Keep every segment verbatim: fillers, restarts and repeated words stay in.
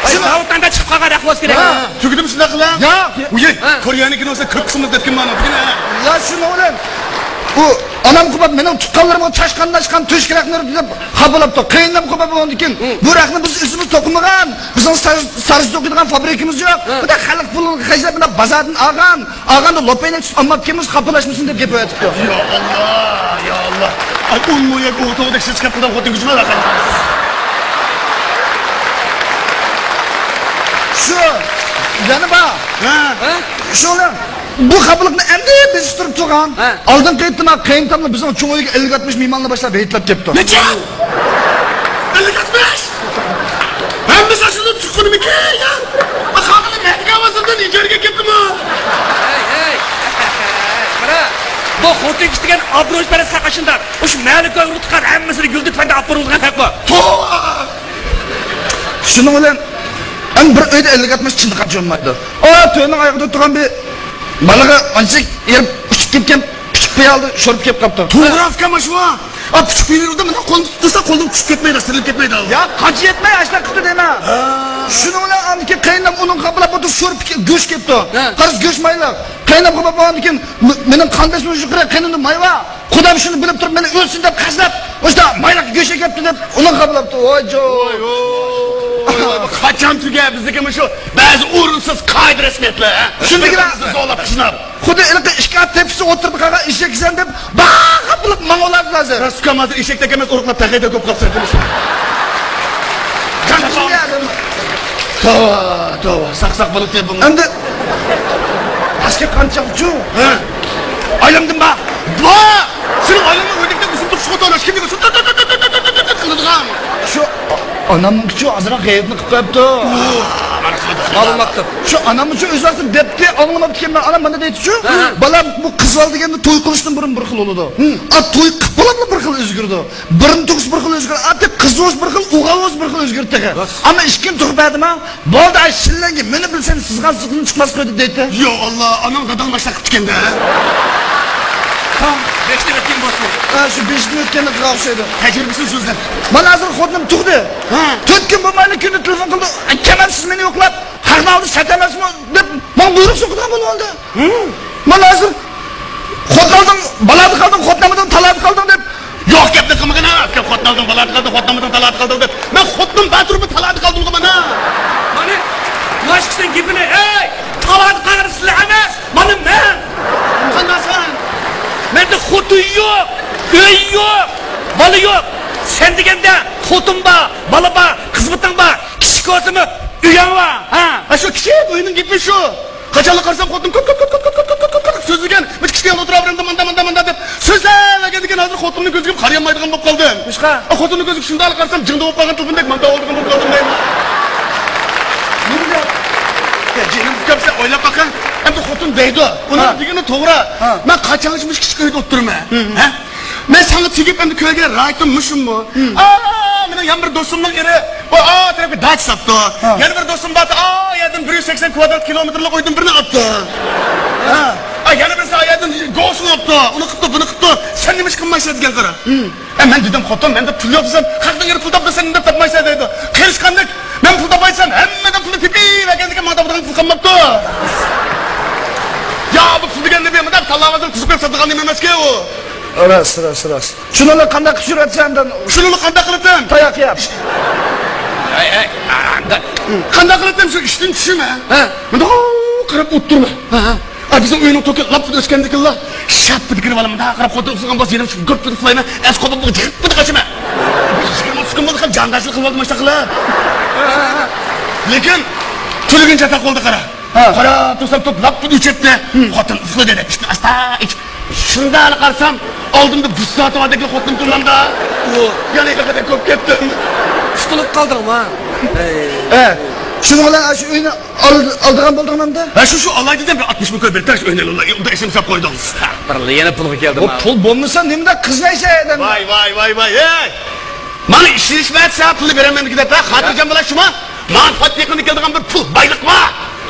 ئاي، زاۋۇتتان چىقىپ قالغان ئەھۋال كېرەك. ھە، تۈگىدىمۇ شۇنداق قىلە؟ ياق. ئۇي، ھە. كورېيەنىڭ كىنوسىدا كۆپ قىسىملىق دەتكىن مانا، دېگىنە. يا شۇنىڭ بىلەن ئۇ ئانام قوپاپ مېنىڭ تۇغقانلىرىمغا چاشقان-داشقان تۆشۈك رەختىنى ئۇردى دەپ خاپىلاپتۇ. قېيىنىنام قوپاپ ئۇنىڭدىن كېيىن، ھە، بۇ رەختنى بىز ئۆزىمىز توقۇمىغان، بىزنىڭ سارىس، سارىس توقۇيدىغان فابرىكىمىز يوق. ھە. بۇ خەلق پۇلىغا خەجلەپ مۇنداق بازاردىن ئالغان. ئالغاندا لوپەينەك تۇتۇپ ئالماپتىكەنمىز، خاپىلاشمىسۇن دەپ گەپ ئېتىپتۇ. يا ئاللا، يا ئاللا. ئاي، ئون مو يەك ئوغۇتۇغدەك سىز چىقىپ قالغان خوتۇن گۈجىمە باقاي. شۇ، يەنە بار. ھە. ھە؟ شۇ بۇ خاپىلىقنى ئەمدى بېسىشتۇرۇپ تۇرغان. ھە. ئالدىنقى قېتىمدا قېيىنتاملا بىزنىڭ چوڭ ئۆيگە ئەللىك ئاتمىش مېھماننى باشلاپ ھېيتلاپ كەپتۇ. نەچچە؟ ئەللىك ئاتمىش؟ ھەممىسى ئاشۇندىن چىققىنىمىكىن يا؟ قالغىنى مەھكىمە ئاۋازىدىن ئىجارىگە كەپتىمۇ؟ ھەي، ھەي! قارا، بۇ خوتۇن كىشى دېگەن ئابرويپەرەس خەق ئاشۇنداق. ئۇ شۇ مەھەللە كويغا تۇتقان ھەممىسىنى گۈلدۈتفەندە ئاپىرىۋالىدىغان خەق بۇ. توۋا! شۇنىڭ بىلەن ئەمدى بىر ئۆيدە ئەللىك ئاتمىش چىندىقاچ بولمايدۇ. ئا، تۆرنىڭ ئايىغىدا تۇرغان بىر بالىغا ئانچە يېرىپ ئۇچۇپ كەتكەن پىچىق پىيالىدە شورپا كەپ قاپتۇ. توغرا ئۇكام، شۇ. ئا، پىچىق پىيالىدا مانا قولنى تۇتسا قولدىن چۈشۈپ كەتمەيدۇ، سىرىلىپ كەتمەيدۇ. يا، قاچا يەتمەي ئاشۇنداق قىپتۇ دەيمەن. ھە. شۇنىڭ بىلەن ئاندىكى قېيىنىم ئۇنىڭ قاپلاپ ئولتۇرۇپ شورپا گۆش كەپتۇ. ھە. قارىسا گۆش مايلىق. قېيىنىم قاپلاپ بولغاندىن كېيىن، مېنىڭ قان بېسىمىم يۇقىرى، قېنىمدا ماي بار. خۇدام شۇنى بىلىپ تۇرۇپ مېنى ئۆلسۇن دەپ خەجلەپ، ئۇشتا مايلىق گۆش ئەكەپتۇ دەپ ئۇنىڭ قاپلاپتۇ. ۋاي جو. ۋاي، ۋاي، ۋاي، ۋاي، قاچان تۈگەي بىزنىڭكى مۇشۇ بەزى ئورۇنسىز قائىدە رەسمىيەتلەر، ھە؟ شۇندىكىلا بىزنى زورلاپ قىيناپ. خۇددى ھېلىقى ئىككى ئات تېپىسى ئولتۇرۇپ قالغان ئېشەكسەن دەپ باغاپلىق ماڭىۋالاتىدۇ ھازىر. راست ئۇكام، ھازىر ئېشەكتەك ئەمەس، ئۇرۇقلاپ تەخەيدە كۆپ قاپسەن. توۋا، توۋا، ساق-ساق بولۇپ تېپىڭ. ئەمدى پەسكە قانچاقچۇ؟ ھە؟ ئايلامدىن بار. بار! سېنىڭ ئايلامنىڭ ئۆردەكتەك ئۇزۇن تۇرۇشىغا تويلاش كىم دېگەن شۇ تىت-تىت-تىت قىلىدىغان. شۇ ئانامنىڭكىچۇ ئازراق غەيۋىتىنى قىلىپ قويۇپتۇ. ئاڭلىماپتۇ. شۇ ئاناممۇچۇ ئۆز ۋاقتىدا دەپتى، ئاڭلىماپتىكەنمەن. ئانام مانا دەيتتىچۇ، ھە، ھە، بالام، بۇ قىز بالا دېگەندە توي قىلىشتىن بۇرۇن بىر خىل بولىدۇ. ھە. ئا، توي قىلىپ بولۇپلا بىر خىل ئۆزگىرىدۇ. بىرىنى تۇغسا بىر خىل ئۆزگىرىدۇ. ئا، تېخى قىز بولسا بىر خىل، ئوغۇل بولسا بىر خىل ئۆزگىرىدۇ تېخى. راست. ئەمما ئىككىنى تۇغۇپ بەردىما، بولدى، ئاي، شىللەڭگە مېنى بىلسەم سىزغان سىزغىنى چىقماس قويدى دەيتتى. يا ئاللا، ئاناڭ داداڭ باشلاپ قىپتىكەن-دە. ھا، بېشىدىن ئۆتكەن بولسۇن. ھا، شۇ بېشىدىن ئۆتكەننى قىلغان ئوخشايدۇ. تەجرىبىسىنى سۆزلەپ. مانا ھازىر خوتۇنۇم تۇغدى. ھە. تۆت كۈن بولمايلا كۈندە تېلېفون قىلدى. ئەي، كەلمەمسىز مېنى يوقلاپ، خەقنىڭ ئالدىدا سەت ئەمەسمۇ دەپ، ماڭا بۇيرۇق سوقىدىغان بولۇۋالدى. ھە. مانا ھازىر خوتۇن ئالدىڭ، بالادا قالدىڭ، خوتۇن ئالمىدىڭ، تالادا قالدىڭ دەپ. يوق گەپنى قىلمىغىن ھە، ئۇكام، خوتۇن ئالدىڭ، بالادا قالدىڭ، خوتۇن ئالمىدىڭ، تالادا قالدىڭ دەپ. مەن خوتۇنۇم بار تۇرۇپمۇ تالادا قالدىمغۇ مانا. مانا، مانا ئىككىسىنىڭ گېپىنى، ھەي، تالادا قالغىنى سىلەر ئەمەس، مانا مەن. قانداقسەن؟ مەندە خوتۇن يوق، ئۆي يوق، بالا يوق. سەن دېگەندە خوتۇن بار، بالا بار، خىزمىتىڭ بار، كىچىك بولسىمۇ ئۆيۈڭ بار، ھە؟ ھە، شۇ كىچىك ئۆينىڭ گېپى شۇ. قاچانلا قارىسام خوتۇن كوت، كوت، كوت سۆزلىگەن. مۇشۇ كىچىكىيە ئولتۇرۇۋېرەمدۇ، ماندا، ماندا، ماندا دەپ سۆزلەۋەرگەندىكىن ھازىر خوتۇننىڭ كۆزىگە قارىيالمايدىغان بولۇپ قالدىم. نېمىشقا؟ خوتۇننىڭ كۆزىگە شۇنداقلا قارىسام جىڭدا بولۇپ قالغان تېلېفوندەك ماندا بولىدىغان بولۇپ قالدىم دەيمەن. نېمە دەپ؟ يا جېنىم ئۇكام، سەن ئويلاپ باققىن. ئەمدى خوتۇن دەيدۇ. ئۇنىڭ دېگىنى توغرا. ھە. مەن قاچانغىچە مۇشۇ كىچىك ئۆيدە ئولتۇرىمەن؟ ھە؟ مەن ساڭا تېگىپ ئەمدى كۆرگەن رايىتىم مۇشۇمۇ؟ ھە. ئا، مېنىڭ يەنە بىر دوستۇمنىڭ ئېرى ئۇ ئا تەرەپكە داچا ساپتۇ. ھە. يەنە بىر دوستۇم بار، ئا يەردىن بىر يۈز سەكسەن كۋادرات كىلومېتىرلىق ئۆيدىن بىرنى ئاپتۇ. ھە. ئا، يەنە بىرسى ئا يەردىن گوسىنى ئاپتۇ. ئۇنى قىپتۇ، بۇنى قىپتۇ. سەن نېمە ئىش قىلمايسەن دېگەن قارا. ئە، مەن دېدىم، خوتۇن، مەندە پۇل يوق دېسەم، خەقنىڭ يېرى پۇل تاپمىسا نېمە دەپ تاپمايسەن دەيدۇ. قېرىشقاندەك، مەن پۇل تاپايسەن، ھەممىدىن پۇلنى تېپىۋەرگەندىكىن ماڭا تاپىدىغان پۇل قالماپتۇ. يا، بۇ پۇل دېگەن نېمە؟ مۇنداق تاللا بازىرى تۈزۈپ بېرىپ ساتىدىغان نېمە ئەمەسكى ئۇ. راست، راست، راست. شۇنىلا قانداق قىلىپ يۈرۈۋاتىسەن ئاندىن؟ شۇنىلا قانداق قىلىتىم؟ تاياق يەپ. ئەي، ئەي، ئاندىن. قانداق قىلىتىم؟ شۇ ئىشتىن چۈشىمەن. ھە. مۇنداق قاراپ ئولتۇرما. ھە، ھە. ئا، بىزنىڭ ئۆينىڭ توكى لاپپىدە ئۆچكەندىكىنلا، شاپپىدە كىرىپ ئالىمەن، مۇنداق قاراپ خوتۇن ئۇسسىغان بولسا يېنىم شۇ گۈرپىدە ئۇسسىلايمەن، ئەس قوپۇپ جىقىپپىدە قاچىمەن. يىگىرمە ئوتتۇز كۈن بولدى، جانداشلىق قىلىۋالدىم ماشۇنداقلا. لېكىن تۈنۈگۈن چاتاق بولدى، قارا. ھە. قارا تۇرسام توك لاپپىدە ئۆچەتتى. ھىم. خوتۇن ئۇسسىلا دېدى، ئىچكى ئاستا ئىچ. شۇنداقلا قارىسام، ئالدىمدا بۇز ساتىۋاتىدىكى خوتۇن تۇرمامدا. ئۇ. يەنە ھېلىقىدەك كۆپ كەتتىم. تۇتۇلۇپ قالدىڭما؟ ھەي. ھە. شۇنىڭ بىلەن شۇ ئۆينى ئال-، ئالىدىغان بولدۇڭ ئەمدى؟ ھە، شۇ، شۇ ئالاي دېدىم، بىر ئاتمىش مىڭ كوي بېرىپ، شۇ ئۆينى ئۇندا ئېسىم ساپ قويدۇڭ. ھە، بىرلا يەنە پۇلغا كەلدىم. ئۇ پۇل بولمىسا نېمىدەپ قىزنى ئەيسەي ئادەم؟ ۋاي، ۋاي، ۋاي، ۋاي، ھەي! مانا ئىشلىشىۋەتسە پۇلنى بېرەمەن دېگۈدەك، خاتىرجەم بولا شۇما. ماڭا پات يېقىندا كېلىدىغان بىر پۇل بايلىق بار.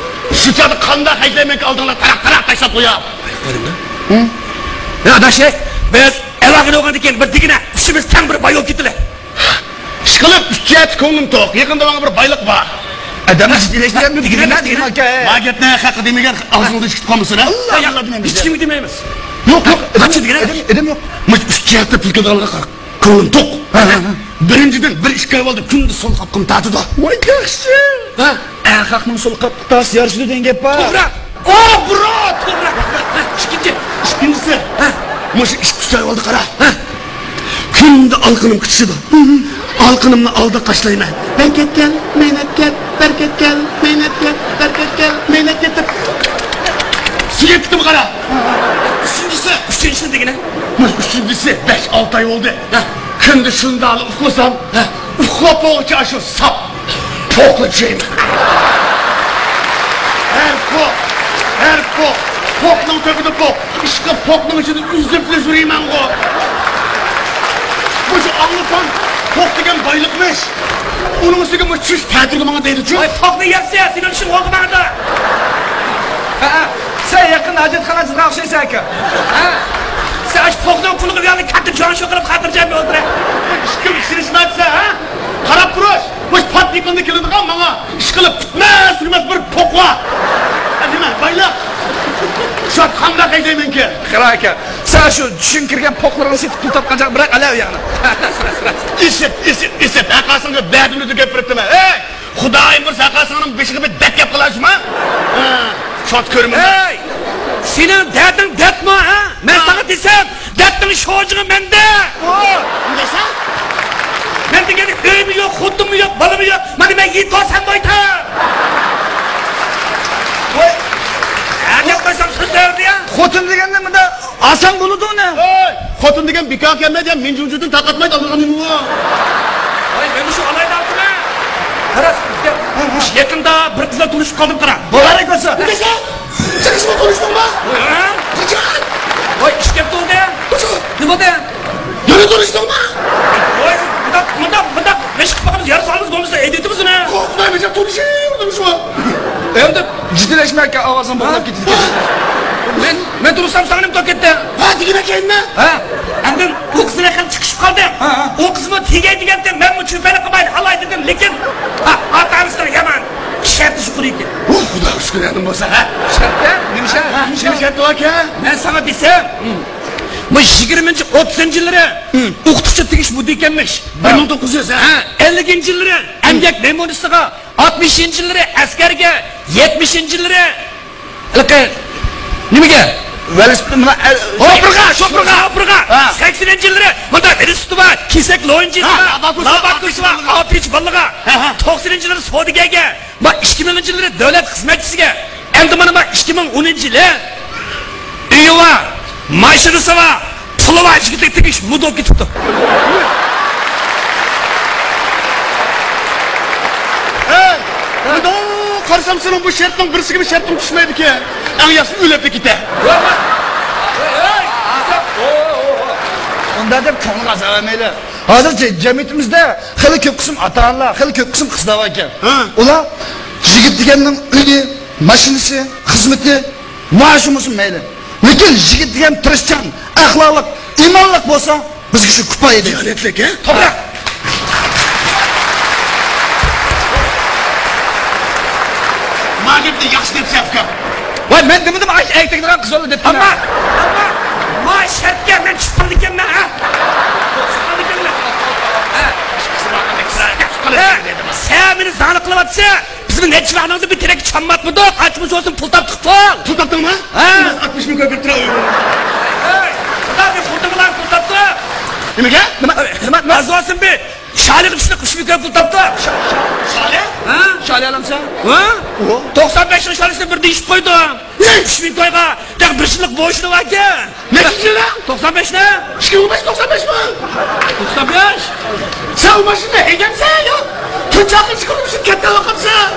شۇ چاغدا قانداق خەجلەيمەنكى ئالدىڭلار تاراق-تاراق تاشلاپ قويۇپ. ھە؟ يا ئاداش، بىز ئالاقىدە بولغاندىن كېيىن بىر دېگىنە ئۈچىمىز تەڭ بىر باي بولۇپ كېتىلى. ئىشقىلىپ ئۈچ جەھەتتە كۆڭلۈم توق. يېقىندا ماڭا بىر بايلىق بار. ئادەمنى جىددىيلەشتۈرگەن دېگىنە، دېگىنە، دېگىنە. ما گەپنى ھەققى دېمىگەن، ئاغزىڭدا ئىچكىپ قالمىسۇن، ھە؟ ياق، ياق، ھېچكىمگە دېمەيمىز. يوق، يوق، ئادەم، ئادەم يوق. مۇشۇ ئىككى ھەپتە پۇل كېلىدىغانلىقى كۆڭلۈم توق. ھە، ھە، ھە. بىرىنچىدىن، بىر ئىككى ئاي بولدى، كۈندە سول قاپىقىم تارتىدۇ. ۋاي ياخشى. ھە؟ ئەرخەقنىڭ سول قاپىقى تارتسا يارىشىدۇ دېگەن گەپ بار. توغرا. ئو، برو، توغرا. ئىككىنچى. ئىككىنچىسى. ھە. مۇشۇ ئىككى ئۈچ ئاي بولدى، قارا. ھە. كۈندە ئالىقىنىم قىچىشىدۇ. ئالىقىنىمنى ئالدىغا تاشلايمەن. بەرىكەت كەل، مەينەت كەل، بەرىكەت كەل، مەينەت كەل، بەرىكەت كەل، مەينەت كەل دەپ سۆيۈپ كېتىمەن، قارا. ئۈچىنچىسى. ئۈچىنچىسى دېگىنە؟ مۇشۇ ئۈچىنچىسى بەش ئالتە ئاي بولدى. ھە. كۈندە شۇنداقلا ئۇخلىسام، ھە، ئۇخلاپ بولغۇچە ئاشۇ ساپ پوقلا چۈشەيمەن. ھەر پوق، ھەر پوق، پوقنىڭ تۆپىدە پوق. ئىشقىلىپ پوقنىڭ ئىچىدە ئۈزۈپلا يۈرىمەنغۇ. مۇشۇ ئاڭلىسام، پوق دېگەن بايلىقمىش. ئۇنىڭ ئۈستىگە مۇشۇ چۈش تەتۈرگە ماڭا دەيدۇ-چۇ. ۋاي، پوقنى يەپسە، سېنىڭ ئىشىڭ ئوڭغا ماڭىدۇ. ھە، سەن يېقىندا ھاجەتخانىغا چىققان ئوخشايسەن ئاكا. ھە؟ سەن ئاشۇ پوقنىڭ پۇلىغا ئۇيالماي، كاتتا جۇاڭشۇ قىلىپ، خاتىرجەم ئولتۇر. ئىشقىلىپ ئىشلىشمەيسەن، ھە؟ قاراپ تۇرۇش. مۇشۇ پات يېقىندا كېلىدىغان ماڭا ئىشقىلىپ پۈتمەس-تۈگىمەس بىر پوق بار. ھە، نېمە، بايلىق؟ شۇ قانداق ئەيلەيمەنكى؟ قارا ئاكا، سەن شۇ چۈشۈڭگە كىرگەن پوقلىرىڭنى سېتىپ پۇل تاپقان چاغ بىراق ئەلە ئۇ ياقنى. ئېسىت، ئېسىت، ئېسىت. ھەققاسىڭغا دەردىمنى تۆكۈپ بېرىپتىمەن. ھەي! خۇدايىم بۇ ساقا سىڭلىم بېشىغا بىر دەت كەپ قالارچۇما؟ ھە، شۇڭا كۆرىمەن. ھەي! سېنىڭ دەردىڭ دەتمۇ، ھە؟ مەن ساڭا دېسەم، دەتنىڭ شوجىڭى مەندە. ئۇ، نېمە دەيسەن؟ مەن دېگەن ئۆيمۇ يوق، خوتۇنمۇ يوق، بالىمۇ يوق. مانا مەن يېتىۋالسام بويتا. ۋاي. ھە، دەپ قويسام سۆز دەۋردى يا. خوتۇن دېگەندە مۇندا ئاسان بولىدۇ ئۇنى. ئەي، خوتۇن دېگەن بىكار كەلمەيدۇ يا، مىنجۇڭجۇدىن تارقاتمايدۇ ئالغان نېمە بۇ؟ ۋاي، مەن شۇ ئالايدا ئالدىم ھە. قاراس، يېقىندا بىر قىز بىلەن تونۇشۇپ قالدىم، قارا. مۇبارەك بولسۇن. نېمە دەيسەن؟ سەن قىز بىلەن تونۇشتۇڭمۇ؟ ھە؟ قاچان؟ ۋاي، ئىش كەپ بولدى. قاچان؟ نېمە بولدى؟ يەنە تونۇشتۇڭمۇ؟ ۋاي، مۇنداق، مۇنداق، مۇنداق مەشىق قىلمىغان يارا سالىمىز بولمىسا ئېيتىۋېتىمىز ئۇنى. قورقماي بىر تونۇشۇۋېرىمىز شۇ. ئەمدى جىددىيلەشمەككە ئاۋازىڭ بوغۇلۇپ كېتىدىكەن. مەن، مەن تۇرسام ساڭا نېمە توپ كەتتى؟ ھە، دېگىنە كەينىمە. ھە؟ ئەمدى ئۇ قىز بىلەن خېلى چىقىشىپ قالدىم. ھە، ھە. ئۇ قىزمۇ تېگەي دېگەنتى، مەنمۇ چۈپەيلىك قىلمايلى ئالاي دېدىم، لېكىن، ھە، ئاتا-ئانىسىنىڭ يامان شەرتى يۇقىرى ئىكەن. ئۇھ، خۇداغا شۈكۈر ئەدىم بولسا، ھە؟ شەرت ھە؟ نېمە شەرت؟ ھە، نېمە شەرت؟ نېمە شەرت ئۇ ئاكا؟ مەن ساڭا دېسەم، مۇشۇ يىگىرمىنچى، ئوتتۇزىنچى يىللىرى ئوقۇتقۇچى تېگىش مۇددىتى ئىكەنمىش. بىر مىڭ توققۇز يۈز، ھە؟ ھە، ئەللىكىنچى يىللىرى ئەمگەك مېمۇرىيىتىغا، ئاتمىشىنچى يىللىرى ئەسكەرگە، يەتمىشىنچى يىللىرى ھېلىقى نېمىگە؟ ۋېلىسىپىت، مانا، ئە، شوپۇرغا، شوپۇرغا. شوپۇرغا. ھە. سەكسىنىنچى يىللىرى مۇنداق ۋېلىسىپىتى بار، كېسەك لويۇنچىسى بار، ھە، لاباكوسى بار، لاباكوسى بار، ئاپىچ بالىغا. ھە، ھە. توقسىنىنچى يىللىرى سودىگەرگە، ما ئىككى مىڭىنچى يىللىرى دۆلەت خىزمەتچىسىگە. ئەمدى مانا، ما ئىككى مىڭ ئونىنچى يىلى ئۆيى بار، ماشىنىسى بار، پۇلى بار يىگىتلىك تېگىش مۇددىتى بولۇپ كېتىپتۇ. ھەي، مۇنداق قارىسام، سېنىڭ بۇ شەرتىڭ بىرسىگىمۇ شەرتىڭ چۈشمەيدىكەن. ئەڭ ياخشىسى ئۆلۈپلا كېتە. ئۇنداق دەپ كۆڭلىگە ئازار بەرمەيلى. ھازىر جە-، جەمئىيىتىمىزدە خېلى كۆپ قىسىم ئاتا-ئانىلار، خېلى كۆپ قىسىم قىزلار بار ئىكەن. ھە. ئۇلار يىگىت دېگەننىڭ ئۆيى، ماشىنىسى، خىزمىتى، مائاشى بولسۇن مەيلى. لېكىن يىگىت دېگەن تىرىشچان، ئەخلاقلىق، ئىمانلىق بولسا، بىزگە شۇ كۇپايە دەيدۇ. دىيانەتلىك، ھە؟ توغرا. ما گەپنى ياخشى دەپسەن، ئۇكام. ۋاي، مەن دېمىدىم، ئاش ئەگتىگىدىغان قىز بولدى دەپتىمەن. ئەمما، ئەمما، ما شەرتكە مەن چۈشۈپ قالىدىكەنمەن، ھە؟ چۈشۈپ قالىدىكەنمەن. ھە؟ ھە؟ سەن مېنى زاڭلىق قىلىۋاتىسەن. بىزمۇ نەچچە ۋاقنىڭدا بىر تېرەك چامماتمىدۇق، ئاچمىش بولسۇن، پۇل تاپتۇق، پۇل. پۇل تاپتىڭمۇ؟ ھە. ئاتمىش مىڭ كۆرۈپ تۇرا. ھەي، خۇدا، بىر خۇردىمىلار پۇل تاپتۇق. نېمىگە؟ نېمە؟ نېمە؟ ئاز بولسۇن بىر شالىغا چۈشتۇق، ئۈچ مىڭ كۆرۈپ پۇل تاپتۇق. شالى؟ ھە؟ شالى ئالامسەن؟ ھە؟ توقسان بەشنىڭ شالىسىنى بىر دېيىشىپ قويدۇم. ئۈچ مىڭ كويغا، دەق بىر يىللىق بوشىنى باركەن. نەچچىنچى يىلى؟ توقسان بەشنى. ئىككى مىڭ بەش، توقسان بەشمۇ؟ توقسان بەش. سەن ئۇ ماشىنىنى ھەيدەمسەن يا؟ تۆت چاقىرىم چىقىرىپ ئۈچۈپ كەتكەن لىقىمسەن؟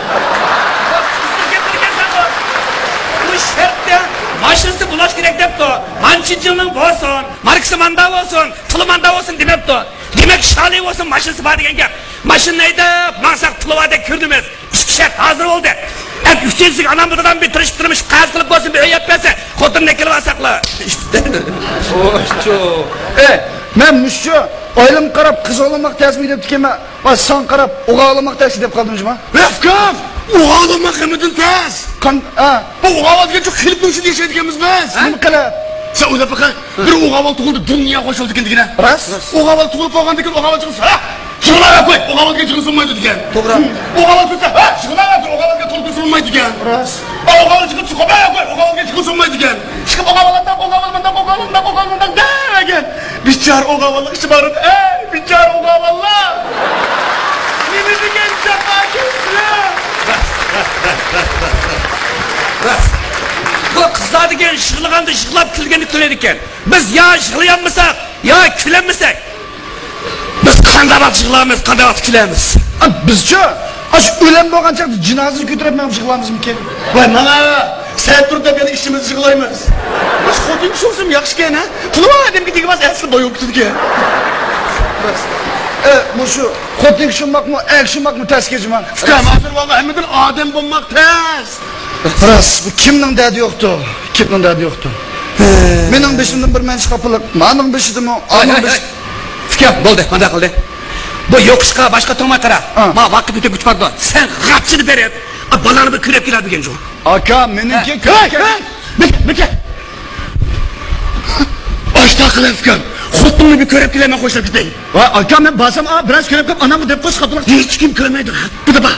بۇ شەرتتە ماشىنىسى بولۇش كېرەك دەپتۇ. مانچىنچىلنىڭ بولسۇن، ماركىسى ماندا بولسۇن، پۇلى ماندا بولسۇن دېمەپتۇ. دېمەك، شالى بولسۇن، ماشىنىسى بار دېگەن گەپ. ماشىنىنى ھەيدەپ ماڭساق پۇلى باردەك كۆرۈنىمىز. ئىككى شەرت ھازىر بولدى. ئەمدى ئۈچىنچىسىگە ئانام بۇدىدىن بىر تىرىشىپ تۇرمۇش قەرز قىلىپ بولسۇن بىر ئۆي ئېلىپ بەرسە، خوتۇننى ئەكېلىۋالساقلا ئىش پۈتتى. ئوچۇ. ئەي، مەن مۇشۇ ئايلىمغا قاراپ قىز ئوغلانماق تەسمۇ دەپتىكەنمەن. ۋاي، ساڭا قاراپ ئوغۇل ئوغلانماق تەس دەپ قالدىم جۇما. ئۇكام! ئوغۇل بولماق ھەممىدىن تەس. قان-، ھە. بۇ ئوغۇل دېگەن شۇ قېلىپنىڭ ئىچىدە ياشايدىكەنمىز بىز. نېمە قىلىپ؟ سەن ئويلاپ باققىن، بىر ئوغۇل تۇغۇلدى، دۇنيا خوش بولدى دېگىنە. راست. ئوغۇل تۇغۇلۇپ بولغاندىن كېيىن ئوغۇل چىقسا، ھە، يىغلاپ قوي، ئوغۇل دېگەن چىقىپ سۇنمايدۇ دېگەن. توغرا. ئوغۇل تۇغسا، ھە، يىغلاپ قوي، ئوغۇل دېگەن تۇغۇپ سۇنمايدۇ دېگەن. راست. ئوغۇل چىقىپ سۇغا قوي، ئوغۇل دېگەن چىقىپ سۇنمايدۇ دېگەن. چىقىپ ئوغۇل مۇنداق، ئوغۇل مۇنداق، ئوغۇل مۇنداق، ئوغۇل مۇنداق دېگەن. بىچارە ئوغۇل ئىچى بارىدۇ، ئەي بىچارە ئوغۇللار! نېمە دېگەن جاپاكەشلەر! راست، راست، راست، راست، راست. بۇ قىزلار دېگەن يىغلىغاندا يىغلاپ، كۈلگەندە كۈلىدىكەن. بىز يا يىغلىيالمىساق، يا كۈلەلمىسەك، بىز قانداق ۋاقىت يىغلارمىز، قانداق ۋاقىت كۈلەرمىز؟ ئا، بىزچۇ؟ ئاشۇ ئۆلەم بولغان چاغدا جىنازىنى كۆتۈرۈپ مېڭىپ يىغلارمىزمىكىن؟ ۋاي ماڭا! سەن تۇر دەپ يەنە ئىچىمىزدە يىغلايمىز. ئاشۇ خوتۇن كىشى بولسىمۇ ياخشىكەن ھە؟ پۇلى بار ئادەمگە تېگىمەس، ئەسلى بويۇپ كېتىدىكەن. ئە، مۇشۇ خوتۇن كىشى شۇنداقمۇ، ئەر كىشى شۇنداقمۇ تەس كەچمەڭ. ئۇكام، ھازىر ۋاقىت ھەممىدىن ئادەم بولماق تەس. راست، بۇ كىمنىڭ دەردى يوقتۇ؟ كىمنىڭ دەردى يوقتۇ؟ ھە. مېنىڭ بېشىمدىن بىر مەنچە خاپىلىق، مانىڭ بېشىدىمۇ، ئانىڭ بېشى. ئۇكام، بولدى، مانداق قىلدى. بۇ يوقۇشقا باشقا توڭماي قارا. ھە. ما ۋاقىت ئۆتۈپ كېتىپاتىدۇ. سەن غاچچىنى بېرىپ، بالىنى بىر كۆرۈپ كېلە دېگەنچۇ. ئاكا، مېنىڭكى ھە. كۆرۈپ ھەي، كەل. ھەي! مىكە، مىكە. ئاشتاق قىلىڭ ئۇكام. خوتۇنۇمنى بىر كۆرۈپ كېلەي، مەن خوشلاپ كېتەي. ۋاي ئاكا، مەن بارسام، ئا، بىرەر كۆرۈپ كېلىپ، ئانامغا دەپ قويسا خاپىلىق. ھېچكىم كۆرمەيدۇ. بۇ دەپا.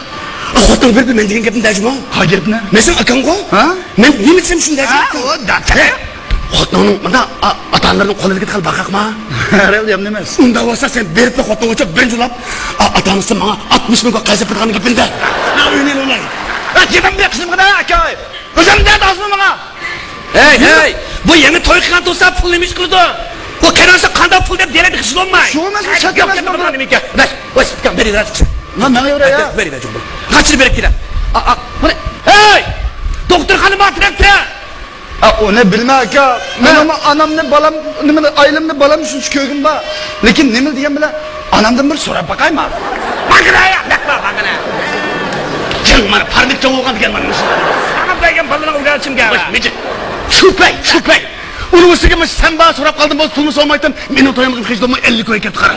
خوتۇنۇڭ بېرىپ مەن دېگەن گەپنى دەجمۇ. قاي گەپنى؟ مەن سېنىڭ ئاكاڭغۇ. ھە؟ مەن نېمە دېسەم شۇنى دەجمۇ. ھە، ئۇ داتا. خوتۇنۇڭنىڭ مۇنداق ئا-، ئاتا-ئانىلىرىنىڭ قولىدىكى تال باقاقما؟ ھەرەل يام نېمەس. ئۇنداق بولسا سەن بېرىپلا خوتۇنۇڭغا بىرىنچى ئۇلاپ، ئا-، ئاتا-ئانىسى ماڭا ئاتمىش مىڭ قەرز بېرىدىغان گېپىندە. مەن ئۆينى ئۇلاي. ئە، گېپىمنى قىلمىغىن ھە، ئاكا. ئۆزۈم دەپ ئازمۇ ماڭا. ھەي، ھەي، بۇ يېڭى توي قىلغان تۇرسا پۇل نېمە ئىش قىلىدۇ؟ بۇ قېرىڭسا قانداق پۇل دەپ دېرەكتە خىش بولماي. شۇ ئەمەس، بۇ ھەي، چەت ياق، ئەمەس، ياق، بۇ. نېمە ئىكەن؟ ۋاي، ۋاي، ئۇكام، بېرىۋېرە. ۋاي، ۋاي، ۋاي، ئۇكام. غاچىنى بېرىپ كېلە. ئا، ئا، بۇنى. ھەي! دوختۇرخانا بار تەرەپتە. ئا، ئۇنى بىلمەن، ئاكا. مەن ھە. ئۇنىمۇ ئانامنى، بالام، نېمىنى، ئائىلەمنى، بالامنى شۇنچە كۆرگۈم بار. لېكىن نېمە دېگەن بىلەن، ئانامدىن بىر سوراپ باقايما. ماڭغىنا، ياق، ماڭغىنا. جىڭ، مانا، پارنىك چوڭ بولغان دېگەن مانا مۇشۇ. ساڭا بەرگەن بالىنىڭ ئۆگەنچىم گەۋا. مىجىت. چۈپەي، چۈپەي. ئۇنىڭ ئۈستىگە مۇشۇ سەن بار سوراپ قالدىم بولسا، پۇلمۇ سورىمايتتىم. مېنىڭ تويۇمغا خىش دولمۇ ئەللىك كوي كەپتۇ قارا.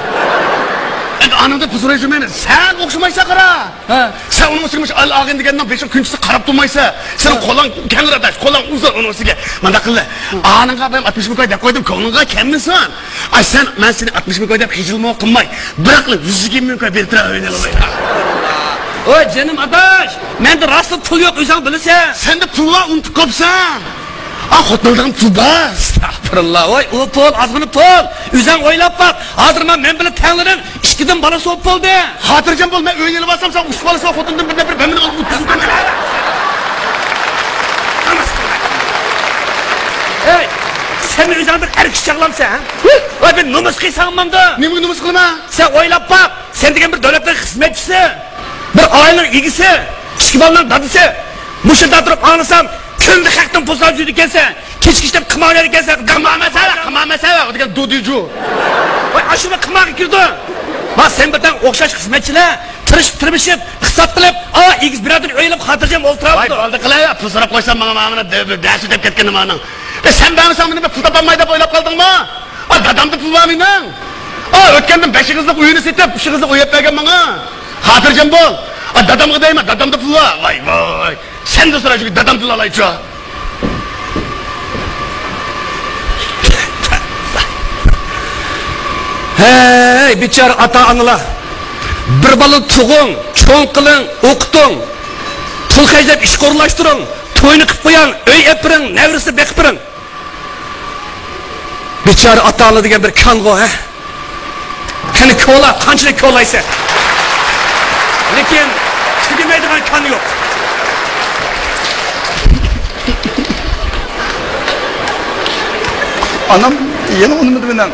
ئەمدى ئانامدىن پۇل سورايسەن مەن. سەن ئوخشىمايسەن قارا. ھە. سەن ئۇنىڭ ئۈستىگە مۇشۇ ئايال ئالغىن دېگەننىڭ بېشىغا كۈنچىسى قاراپ تۇرمايسەن. سېنىڭ ھە. قولۇڭ كەڭرى ئاداش، قولۇڭ ئۇزۇن ئۇنىڭ ئۈستىگە. مانداق قىلدى. ھە. ئانىڭغا مەن ئاتمىش مىڭ كوي دەپ قويدۇم، كۆڭلۈڭگە كەلمىسۇن. ئاي سەن، مەن سېنى ئاتمىش مىڭ كوي دەپ خىجىلمۇ قىلماي، بىراقلا يۈز يىگىرمە مىڭ كوي بېرىپ تۇراي، ئۆينى ئالماي. ۋاي جېنىم ئاداش، مەندە راستلا پۇل يوق، ئۆزۈڭ بىلىسەن. سەندە پۇل بار، ئۇنتۇپ قاپسەن. ئا، خوتۇن ئالىدىغان پۇل بار. ئەستەغپۇرۇللا، ۋاي ئۇ پۇل، ئازغىنە پۇل. ئۆزۈڭ ئويلاپ باق، ھازىر مانا مەن بىلەن تەڭلىرىڭ ئىككىدىن بالىسى بولۇپ بولدى. خاتىرجەم بول، مەن ئۆينى ئېلىۋالسام، سەن ئۈچ بالىسى بار خوتۇندىن بىرنى بېرىپ، ھەممىنى ئالغا ئۆتكۈزۈپ. ھەي، سەن ئۆزۈڭ بىر ئەر كىشى چاغلامسەن، ھە؟ ۋاي بىر نومۇس قىلساڭ ماندۇ. نېمىگە نومۇس قىلىمەن؟ سەن ئويلاپ باق، سەن دېگەن بىر دۆلەتنىڭ خىزمەتچىسى، بىر ئائىلىنىڭ ئىگىسى، ئىككى بالىنىڭ دادىسى. مۇشۇنداق تۇرۇپ ئاڭلىسام، كۈندە خەقتىن پۇل سوراپ يۈرىدىكەنسەن. كەچكىچە قىمار ئوينايدىكەنسەن. قىمار ئەمەس ھە، قىمار ئەمەس ھە، ئۇ دېگەن دۇدىجۇ. ۋاي، ئاشۇمۇ قىمارغا كىرىدۇ. ما سەن بىر تەڭ ئوخشاش خىزمەتچىلەر تىرىشىپ، تىرمىشىپ، ئىقتىساد قىلىپ، ئا، ئېگىز بىر يەردىن ئۆي ئېلىپ، خاتىرجەم ۋاي، ئولتۇرامدۇ. بولدى قىلە، پۇل سوراپ قويسام ماڭا، ماڭا مانا دە-، دە-، دەسسە دەپ كەتكىنى مانىڭ. ئە، سەن بەرمىسەڭ مېنى بىر پۇل تاپالماي دەپ ئويلاپ قالدىڭمۇ؟ ئا، دادامدا پۇل بار مېنىڭ. ئا، ئۆتكەندىن بەش ئېغىزلىق ئۆينى سېتىپ، ئۈچ ئېغىزلىق ئۆي ئېلىپ بەرگەن ماڭا. خاتىرجەم بول. ئا، دادامغا دەيمەن، دادامدا پۇل بار. ۋاي، ۋاي. سەندىن سوراي، چۈنكى دادامدىن ئالايچۇ. ھەي، بىچارە ئاتا-ئانىلار. بىر بالا تۇغۇڭ، چوڭ قىلىڭ، ئوقۇتۇڭ. پۇل خەجلەپ ئىشقا ئورۇنلاشتۇرۇڭ. توينى قىلىپ قويۇڭ، ئۆي ئېلىپ بېرىڭ، نەۋرىسىنى بېقىپ بېرىڭ. بىچارە ئاتا-ئانا دېگەن بىر كانغۇ، ھە؟ قېنى كولا، قانچىلىك كولايسەن؟ لېكىن تۈگىمەيدىغان كان يوق. ئانام يەنە ئۇنىمىدى مېنىڭ.